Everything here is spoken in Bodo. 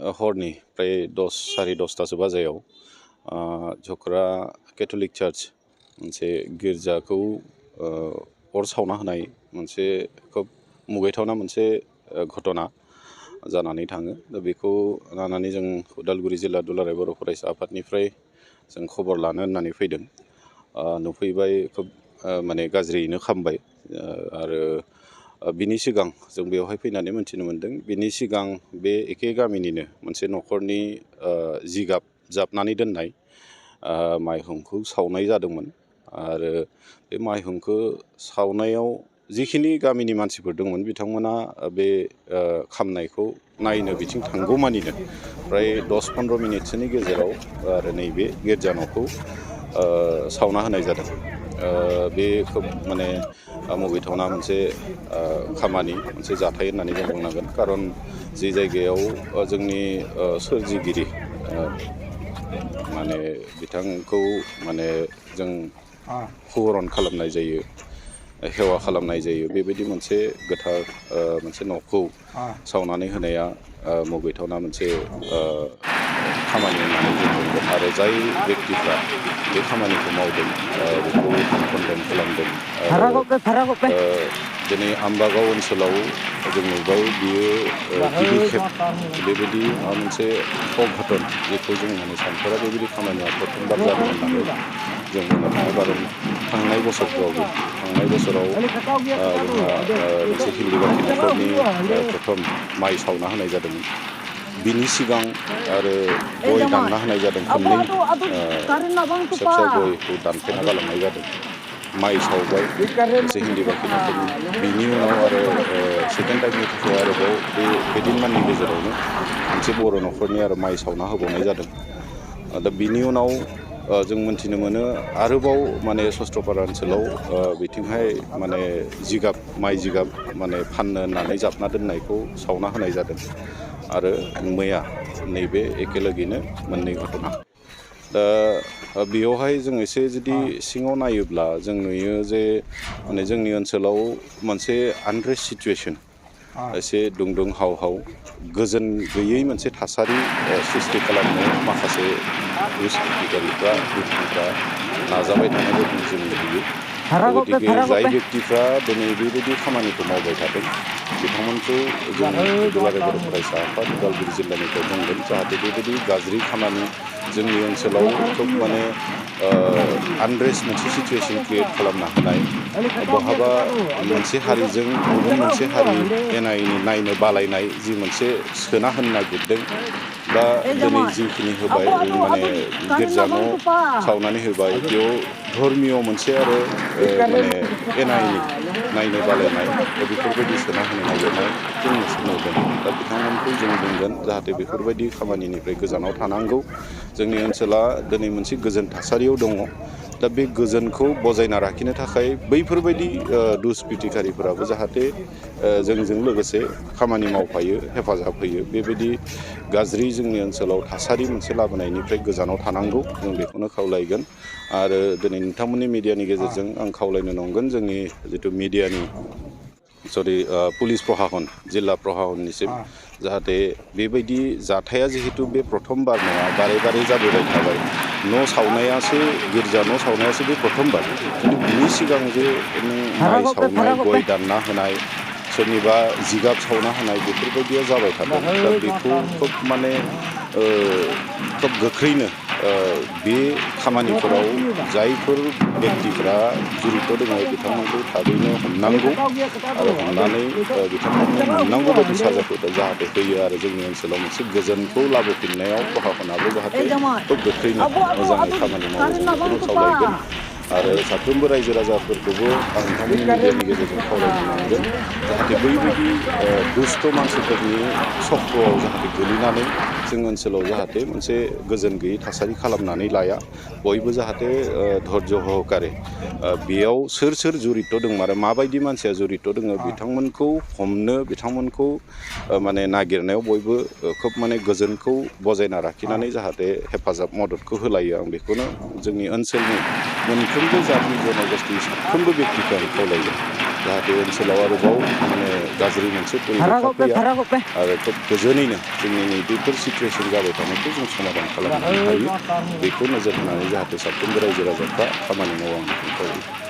हरनि प्राय 10:30 बाजायाव झकरा केथलिक चार्च मोनसे गिर्जाखौ अर सावना होनाय मोनसे खोब मुगैथावना मोनसे घटना जानानै थाङो। दा बेखौ लानानै जों उदालगुरि जिल्ला दुलाराय बर' फरायसा आफादनिफ्राय जों खबर लानो होननानै फैदों। नुफैबाय खोब माने गाज्रियैनो खामबाय आरो बिनि सिगां जों बेवहाय फैनानै मोन्थिनो मोन्दों बिनि सिगां बे एखे गामिनिनो मोनसे न'खरनि जिगाब जाबनानै दोननाय माइहुंखौ सावनाय जादोंमोन आरो बे माइहुंखौ सावनायाव जिखिनि गामिनि मानसिफोर दंमोन बिथांमोना बे खामनायखौ नायनो बिथिं थांगौमानिनो फ्राय 10-15 मिनिटसोनि गेजेराव आरो नैबे गिर्जा न'खौ सावना होनाय जादों। बे खोब माने मुगैथावना मोनसे खामानि मोनसे जाथाय होननानै जों बुंनांगोन। खारन जि जायगायाव जोंनि सोरजिगिरि माने बिथांखौ माने जों हुरन खालामनाय जायो, हेवा खालामनाय जायो, बेबायदि मोनसे गोथार मोनसे न'खौ सावनानै होनाया मुगैथावना मोनसे खामानि होननानै जों बुंगोन। आरो जाय बेक्तिफ्रा बे खामानिखौ मावदों बेखौ जों कन्डेम खालामदों। दिनै आम्बागाव ओनसोलाव जों नुबाय बियो गिबि खेब बेबायदि माबा मोनसे अघटन जेखौ जों माने सानफेरा बेबायदि खामानिया प्रथमबार जादों होननानै जों बुंनो थाङो। खारन थांनाय बोसोरफ्रावबो थांनाय बोसोराव जोंहा मोनसे हिल्लिबाति न'खरनि प्रथम माइ सावना होनाय जादोंमोन। बिनि सिगां आरो गय दानना होनाय जादों खननै फिसा फिसा गयखौ दानफायना गालांनाय जादों। माइ सावबाय मोनसे हिल्लिबाति न'खरनि। बिनि उनाव आरो सेकेन्ड टाइमनि थाखाय आरोबाव बे खैदिनमाननि गेजेरावनो मोनसे बर' न'खरनि आरो माइ सावना होबावनाय जादों। दा बिनि उनाव जों मोन्थिनो मोनो आरोबाव माने सस्त्रपारा ओनसोलाव बिथिंहाय माने जिगाब माइ जिगाब माने फाननो होननानै जाबना दोननायखौ सावना होनाय जादों। आरो मैया नैबे एखेलगेनो मोननै घटना। दा बेयावहाय जों एसे जुदि सिङाव नायोब्ला जों नुयो जे माने जोंनि ओनसोलाव मोनसे आनरेस्ट सिटुवेसन, एसे दुंदुं हाव हाव गोजोन गैयै मोनसे थासारि सृष्टि खालामनो माखासे दुष्कृतिकारिफ्रा दुष्टफ्रा नाजाबाय थानाय बायदि जों नुयो। गतिके जाय बेक्तिफ्रा दिनै बेबायदि खामानिखौ मावबाय थादों बिथांमोनखौ जों दुलाराय बर' फरायसा आफाद उदालगुरि जिल्लानिफ्राय बुंगोन जाहाथे बेबायदि गाज्रि खामानि जोंनि ओनसोलाव खोब माने आनरेस्ट मोनसे सिटुवेसन क्रियेट खालामना होनाय, बहाबा मोनसे हारिजों गुबुन मोनसे हारि एना एनि नायनो बालायनाय जि मोनसे सोना होनो नागिरदों बा दिनै जिखिनि होबाय माने गिर्जा न' सावनानै होबाय बेयाव धर्मिय मोनसे आरो माने एना एनि नायनो बालायनाय दा बेफोरबायदि सोना होनो नागिरनाय जों नुदों। दा बिथांमोनखौ जों बुंगोन जाहाथे बेफोरबायदि खामानिनिफ्राय गोजानाव थानांगौ। जोंनि ओनसोला दिनै मोनसे गोजोन थासारियाव दङ। दा बे गोजोनखौ बजायना लाखिनो थाखाय बैफोरबायदि दुष्कृतिकारिफोराबो जाहाथे जोंजों लोगोसे खामानि मावफायो, हेफाजाब होयो। बेबायदि गाज्रि जोंनि ओनसोलाव थासारि मोनसे लाबोनायनिफ्राय गोजानाव थानांगौ जों बेखौनो खावलायगोन। आरो दिनै नोंथांमोननि मिडियानि गेजेरजों आं खावलायनो नंगोन जोंनि जिथु मिडियानि पुलिस प्रहाखन जिल्ला प्रहाखननिसिम जाहाथे बेबायदि जाथाया जिहेतु बे प्रथमबार नङा, बारे बारे जाबोबाय थाबाय। न' सावनायासो गिर्जा न' सावनायासो बे प्रथमबार, खिन्थु बिनि सिगां जे नों माइ सावनाय, गय दानना होनाय, सोरनिबा जिगाब सावना होनाय बेफोरबायदिया जाबाय थादों। दा बेखौ खोब माने खोब गोख्रैनो बे खामानिफोराव जायफोर बेक्तिफ्रा जुरित' दङ बिथांमोनखौ थाबैनो हमनांगौ आरो हमनानै बिथांमोननो मोननांगौ बायदि साजाखौ जाहाथे होयो आरो जोंनि ओनसोलाव मोनसे गोजोनखौ लाबोफिननायाव प्रहाखनाबो जाहाथे खोब गोख्रैनो मोजाङै खामानि मावो जों बेखौनो खावलायगोन। आरो साफ्रोमबो रायजो राजाफोरखौबो आं नोंथांमोननि मिडियानि गेजेरजों खावलायनो नांगोन जाहाथे बैबायदि दुस्त मानसिफोरनि सख्र'आव जाहाथे गोलैनानै जों ओनसोलाव जाहाथे मोनसे गोजोन गैयै थासारि खालामनानै लाया। बयबो जाहाथे धर्ज सहकारे बेयाव सोर सोर जुरित' दङ आरो माबायदि मानसिया जुरित' दङ बिथांमोनखौ हमनो, बिथांमोनखौ माने नागिरनायाव बयबो खोब माने गोजोनखौ बजायना लाखिनानै जाहाथे हेफाजाब मददखौ होलायो। आं बेखौनो जोंनि ओनसोलनि मोनफ्रोमबो जाति जन'गस्ति साफ्रोमबो बेक्तिखौ आं खावलायगोन। जाहाथे ओनसोलाव आरोबाव माने गाज्रि मोनसे परिबेखा फैया आरो खोब गोजोनैनो जोंनि नैबेफोर सिचुवेसन जाबाय थानायखौ जों समाधान खालामनो हायो बेखौ नोजोर होनानै जाहाथे साफ्रोमबो रायजो राजाफ्रा खामानि मावो आं बेखौनो खावलायो।